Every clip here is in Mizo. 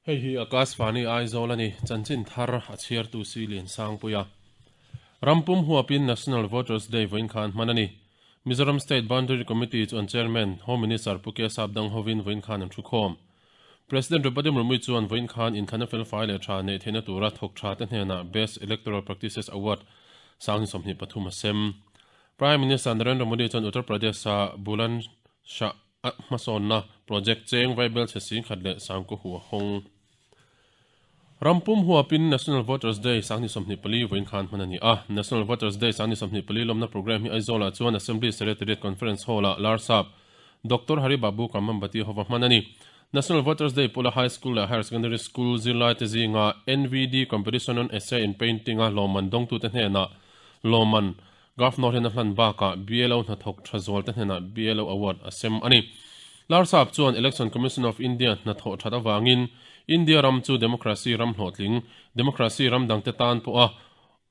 Hei hi Akashvani Aizawl a ni, chanchin thar a chhiartu si Liansangpuia. Rampum huapin National Voters Day vawiin khan hman a ni. Mizoram State Boundary Committee chu an Chairman, Home Minister Pu K Sapdang hovin vawiin khan an thukhawm. President Draupadi Murmu chuan vawiin khan inthlanna felfai leh tha neih theihna tura thawk tha te hnenah Best Electoral Practices Award 2023 a sem. Prime Minister Narendra Modi chuan Uttar Pradesh-a Bulandshahr hmasawnna project cheng vaibel chhe singkhat leh sangkaw hu a hawng. Rampum huapin National Voters Day 2024 vawiin khan hman a ni a. National Voters Day 2024 lawmna programme hi Aizawl-ah chuan Assembly Secretariat Conference Hall-ah Larsap Doctor Hari Babu Kamambati hova hman a ni. National Voters Day pula High School leh Higher Secondary School zirlaite zinga NVD Competition on Essay and Painting-a lawmman dawngtute hnenah lawmman Governor hian a hlan bakah BLO hnathawk tha zualte hnenah BLO Award a sem a ni. Larsap chuan Election Commission of India hnathawh that avangin India ram chu democracy ram hlawhtling, democracy ram dangte tan pawha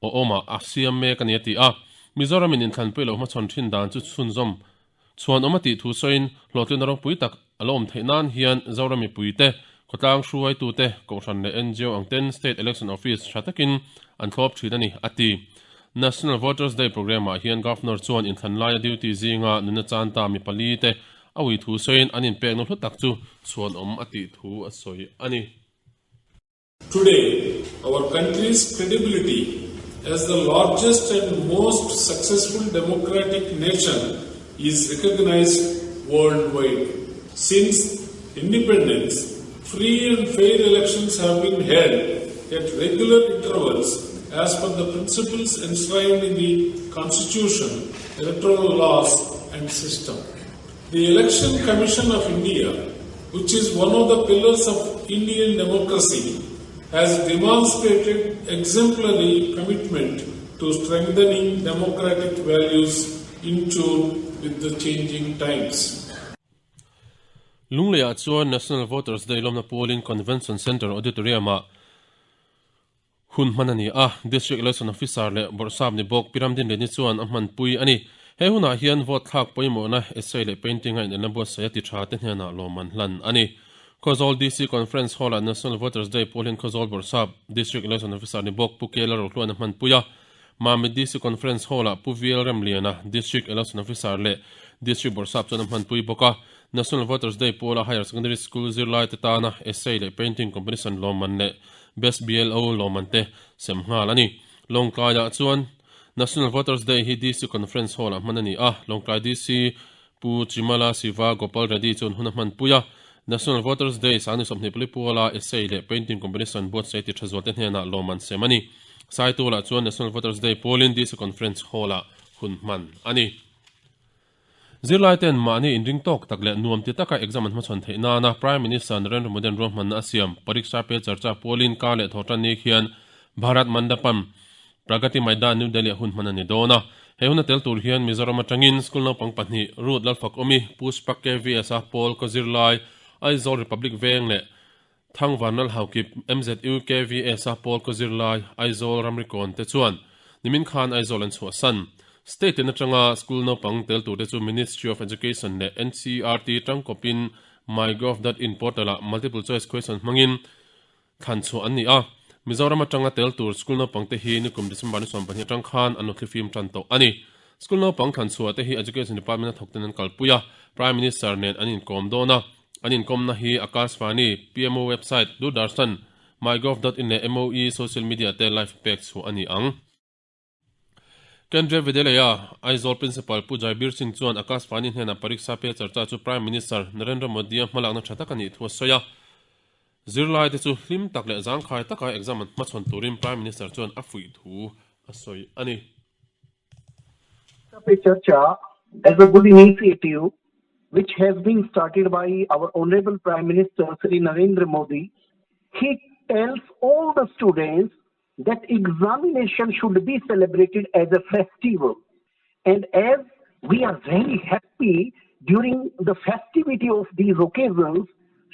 awhawmah a siam mek a ni a ti a. Mizoramin inthlanpui lo hmachhawn thin dan chu chhunzawm chhuan awm a tih thu sawiin hlawhtlina ropui tak a la awm theih nan hian Zoram mipuite, khawtlang hruaitute, Kohhran leh ngo ang ten State Election Office tha takin an thlawp thin a ni, a ti. National Voters Day programme-ah hian Governor chuan inthlan laia duty zinga nuna chan ta mi pali te a ui thu sawiin an inpekna hlu tak chu chhuan awm a tih thu a sawi a ni. Today, our country's credibility as the largest and most successful democratic nation is recognized worldwide. Since independence, free and fair elections have been held at regular intervals as per the principles enshrined in the Constitution, electoral laws and system. The Election Commission of India, which is one of the pillars of Indian democracy, has demonstrated exemplary commitment to strengthening democratic values in tune with the changing times. Lungleiah chuan National Voters Day lawmna pualin Convention Centre Auditorium-ah Hun hman a ni a, District Election Officer leh Bawrhsap ni bawk Pi Ramdinleni chuan a hmanpui a ni. He hunah hian vote thlak pawimawhna, essay leh painting a inelna buatsaih a ti tha te hnenah lawmman hlan a ni. Khawzawl DC Conference Hall-ah National Voters Day pawl hian Khawzawl Bawrhsap, District Election Officer ni bawk Pu Kela Rohluan a hmanpui a. Mamit DC Conference Hall-ah Pu VL Remliana, District Election Officer leh District Bawrhsap chuan a hmanpui bawk a. National Voters Day pawla Higher Secondary School zirlaite tana essay leh painting competition lawmman leh Best BLO lawmman te sem nghal a ni. Lawngtlaiah chuan National Voters Day hi DC Conference Hall-ah hman a ni a, Lawngtlai DC Pu Chimala Siva Gopal Reddy chuan hun a hmanpui a. National Voters Day Sangni 24 puala essay leh painting competition buatsaih ti tha zualte hnenah lawmman sem a ni. Saitualah chuan National Voters Day pualin DC Conference Hall-ah hun hman a ni. Zirlai ten mahni inring tawk tak leh nuam ti taka exam an hmachhawn theih nana Prime Minister Narendra Modi-a'n ruahmanna a siam Pariksha Pe Charcha pualin kar leh thawhtan ni khian Bharat Mandapam, Pragati Maidan, New Delhi-ah hun hman a ni dawn a. He huna tel tur hian Mizoram atangin school naupang pahnih Ruth Lalfakawmi, Pushpa KVS-a Paul Kaw zirlai, Aizawl Republic Veng leh Thangvanlal Haukip, MZU KVS-a Paul Kaw zirlai, Aizawl Ramrikawn te chuan nimin khan Aizawl an chhuahsan. State tin atanga school naupang tel turte chu Ministry of Education leh NCERT tangkawpin mygov.in portal-ah multiple choice question hmangin thlan chhuah an ni a. Mizoram atanga tel tur school naupangte hi nikum December ni 12 atang khan an lo thlifim tan tawh a ni. School naupang thlan chhuah te hi Education Department-a thawkten an kalpui a, Prime Minister nen an inkawm dawn a. An inkawmna hi Akashvani, PMO website, Doordarshan, mygov.in leh MOE social media te live pek chhuah a ni ang. Kendriya Vidyalaya, Aizawl Principal Pu Jaibir Singh chuan Akashvani hnenah Pariksha Pe Charcha chu Prime Minister Narendra Modi-a hmalakna tha tak a nih thu a sawi a. Zirlaite chu hlim tak leh zangkhai taka exam an hmachhawn turin Prime Minister chuan a fuih thu a sawi a ni. Pe Charcha as a good initiative which has been started by our Honorable Prime Minister Sri Narendra Modi. He tells all the students that examination should be celebrated as a festival. And as we are very happy during the festivity of these occasions,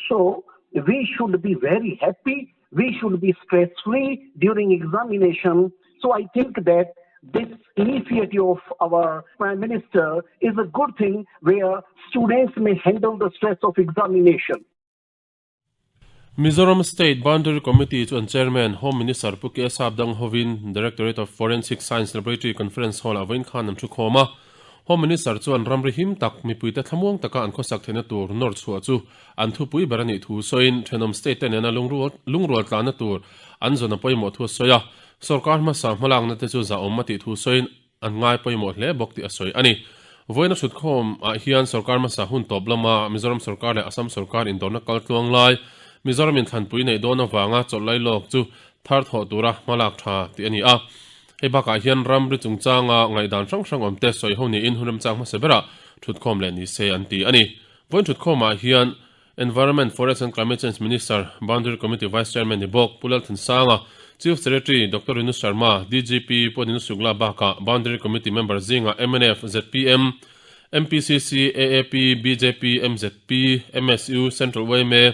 so we should be very happy, we should be stress free during examination. So I think that this initiative of our Prime Minister is a good thing where students may handle the stress of examination. Mizoram State Boundary Committee chuan Chairman, Home Minister Pu K Sapdang hovin Directorate of Forensic Science Laboratory Conference Hall-ah vawiin khan an thu khawm a. Home Minister chuan ramri him tak mipuite thlamuang taka an khawsak theihna tur nawr chhuah chu an thupui ber a nih thu sawiin thenawm state te nena lungrual tlanna tur an zawn a pawimawh thu a sawi a. Sorkar hmasa hmalakna te chu zahawm a tih thu sawiin an ngai pawimawh hle bawk tih a sawi a ni. Vawiina thutkhawm ah hian sorkar hmasa hun tawp lama Mizoram sorkar leh Assam sorkar indawrna kal tluang lai Mizoram inthlanpui neih dawn avanga chawlh lai lawk chu thar thawh tura hmalak tha tih a ni a. Hei bakah hian ramri chungchanga ngaihdan hrang hrang awmte sawi ho niin hun remchang hmasa berah thutkhawm leh ni se an ti a ni. Vawiin thutkhawmah hian Environment, Forest and Climate Change Minister, Boundary Committee Vice Chairman ni bawk Pu Lalthansanga, Chief Secretary Doctor Rinu Sharma, DGP Pu Ninu Shukla bakah Boundary Committee member zingah mnf, zpm, MPCC, AAP, bjp, mzp, MSU, Central yma,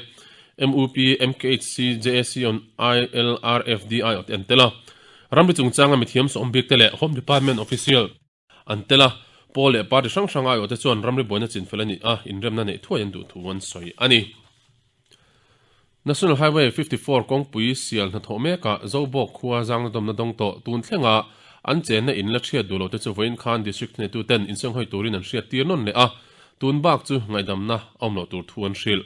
mup, MKHC, JAC on ILRFDI te an tel a. Ramri chungchanga mithiam sawm bik te leh Home Department official, An tel a, pawl leh party hrang hrang aiawhte chuan ramri buaina chinfel a nih a, inremna neih thuai an duh thu an sawi a ni. National Highway 54 kawngpui sial hnathawh mekah Zobawk khua zangna dawmna dawng tawh tun thlenga an chenna in la hriat duh lote chu vawiin khan District hnehtuten insenghawi turin an hriat tir nawn leh a, tun bak chu ngaihdamna a awm loh tur thu an hrilh.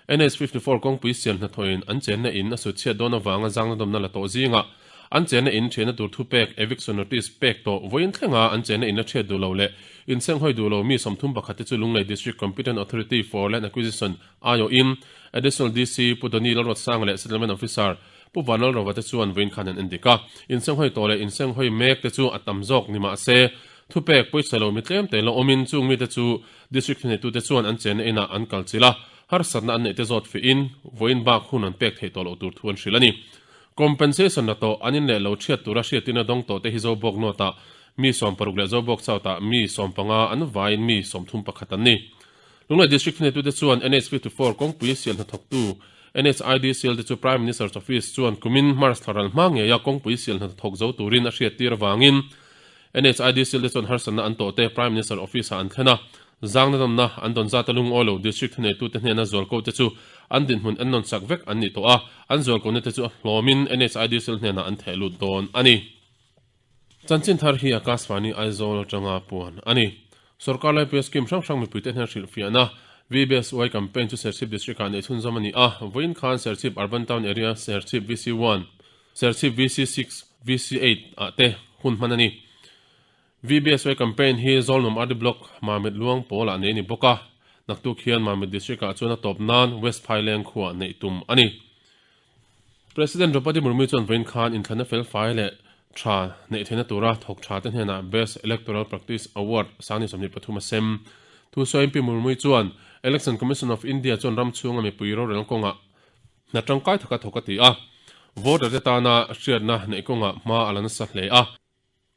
NH 54 kawngpui sial hnathawhin an chenna in a sut chhiat dawn avanga zangna dawmna la tawh zingah an chenna in thianna tur thupek, eviction notice, pek tawh vawiin thlenga an chenna in la thiat duh lo leh insenghawi duh lo mi 31 te chu Lunglei District Competent Authority for Land Acquisition aiawhin Additional DC Pu Doni Lalruatsanga leh Settlement Officer Pu Vanlalrova te chuan vawiin khan an endik a. Insenghawi tawh leh insenghawi mek te chu a tam zawk ni mah se thupek pawisa lo mi tlem te la awmin chung mite chu District thuneitute chuan an chenna inah an kal chilh a. Harsatna an neih te zawt fihin vawiin bak hun an pek theih tawh loh tur thu an hrilh a ni. Compensation la tawh an in leh lo thiat tura hriatin a dawng tawh te hi Zobawk North-ah mi 60 leh Zobawk South-ah mi 15 an vaiin mi 31 an ni. Lunglei District thuneitute chuan NH 54 kawngpui sial hnathawktu NHIDCL te chu Prime Minister's Office chuan kumin March thla ral hma ngeia kawngpui sial hnathawk zo turin a hriattir avangin NHIDCL te chuan harsatna an tawh te Prime Minister Office-ah an thlen a, zangna nawmna an dawn zata lungawi lo District thuneitute hnena zualko te chu an dinhmun ennawn sak vek an ni tawh a, an zualkona te chu a hlawmin NHIDCL hnenah an theh lut dawn a ni. Chanchin thar hi Akashvani Aizawl atanga puan a ni. Sorkar laipui scheme hrang hrang mipuite hnena hrilhfiahna VBSY campaign chu Serchhip District-ah neih chhunzawm a ni a, vawiin khan Serchhip Urban Town Area Serchhip VC1, Serchhip VC6, VC8 ah te hun hman a ni. VBSY campaign hi Zawlnuam RD Block Mamit Luang pawlah nei a ni bawk a, naktuk hian Mamit District ah chuan a tawp nan West Phaileng khuah neih tum a ni. President Draupadi Murmu chuan vawiin khan inthlanna fel fai leh tha neih theihna tura thawk tha te hnenah Best Electoral Practice Award sangni 23 a sem. Thusawi MP Murmu chuan Election Commission of India chuan ram chhunga mipui rorel kawngah Hna tangkai taka thawk a ti a, voter te tana hriatna neih kawngah hma a la nasa hle a.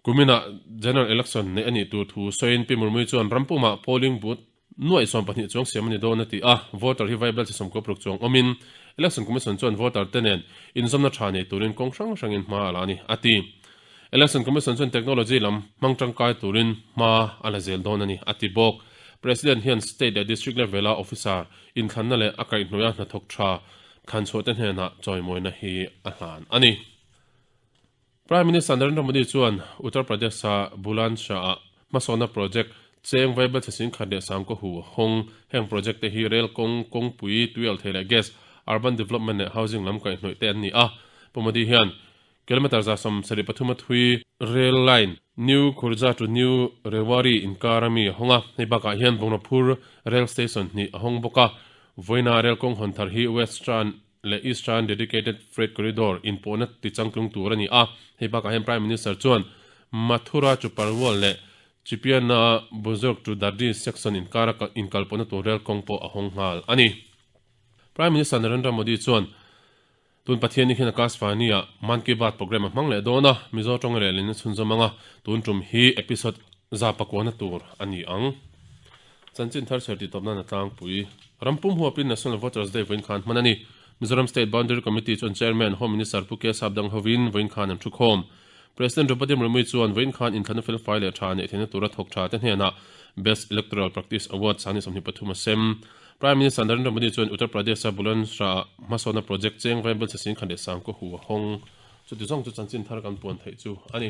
Kuminah General Election neih a nih tur thu sawiin Pi Murmui chuan ram pumah polling booth nuaih 12 chuang siam a ni dawn a ti a, voter hi vaibel chi 96 chuang awmin Election Commission chuan voter te nen inzawmna tha nei turin kawng hrang hrangin hma a la a ni, a ti. Election Commission chuan technology lam hmang tangkai turin hma a la zel dawn a ni, a ti bawk. President hian state leh district level-a officer inthlanna leh a kaihhnuaia hnathawk tha thlanchhuahte hnenah chawimawina hi a hlan a ni. Prime Minister Narendra Modi chuan Uttar Pradesh-a Bulandshahr-ah hmasawnna project cheng vaibel chhe singkhat leh sangkaw hu a hawng. Heng project te hi rail kawng, kawngpui, tuialthei leh gas, urban development leh housing lam kaihhnawih te an ni a. Pu Modi hian Kilometre 173 a thui rail line New Khurja to New Rewari inkar a mi a hawng a, hei bakah hian Bongrapur rail station hnih a hawng bawk a. Vawiina rail kawng hawn thar hi Western leh Eastern Dedicated Freight Corridor inpawhna tichangtlung tur a ni a, hei bakah hian Prime Minister chuan Mathura to Parwal leh Chipiana Buzurg to Dadri section inkara inkalpawhna tur rail kawng pawh a hawng nghal a ni. Prime Minister Narendra Modi chuan Tun Pathian ni khian Akashvani-ah Mann Ki Baat programme a hmang leh dawn a, Mizo tawng relin a chhunzawm ang a, tun tum hi episode 109 na tur a ni ang. Chanchin thar chher tih tawp nan a tlangpui. Ram pum huapin National Voters Day vawiin khan hman a ni. Mizoram State Boundary Committee chuan Chairman, Home Minister Pu K Sapdang hovin vawiin khan an thukhawm. President Draupadi Murmu chuan vawiin khan inthlanna felfai leh tha neih theihna tura thawk tha te hnenah Best Electoral Practice Award 2023 a sem. Prime Minister Narendra Modi chuan Uttar Pradesh-a Bulandshahr-ah hmasawnna project cheng vaibelchhe 10,100 kaw hu a hawng. Chuti zawng chu chanchin thar kan puan theih chu a ni.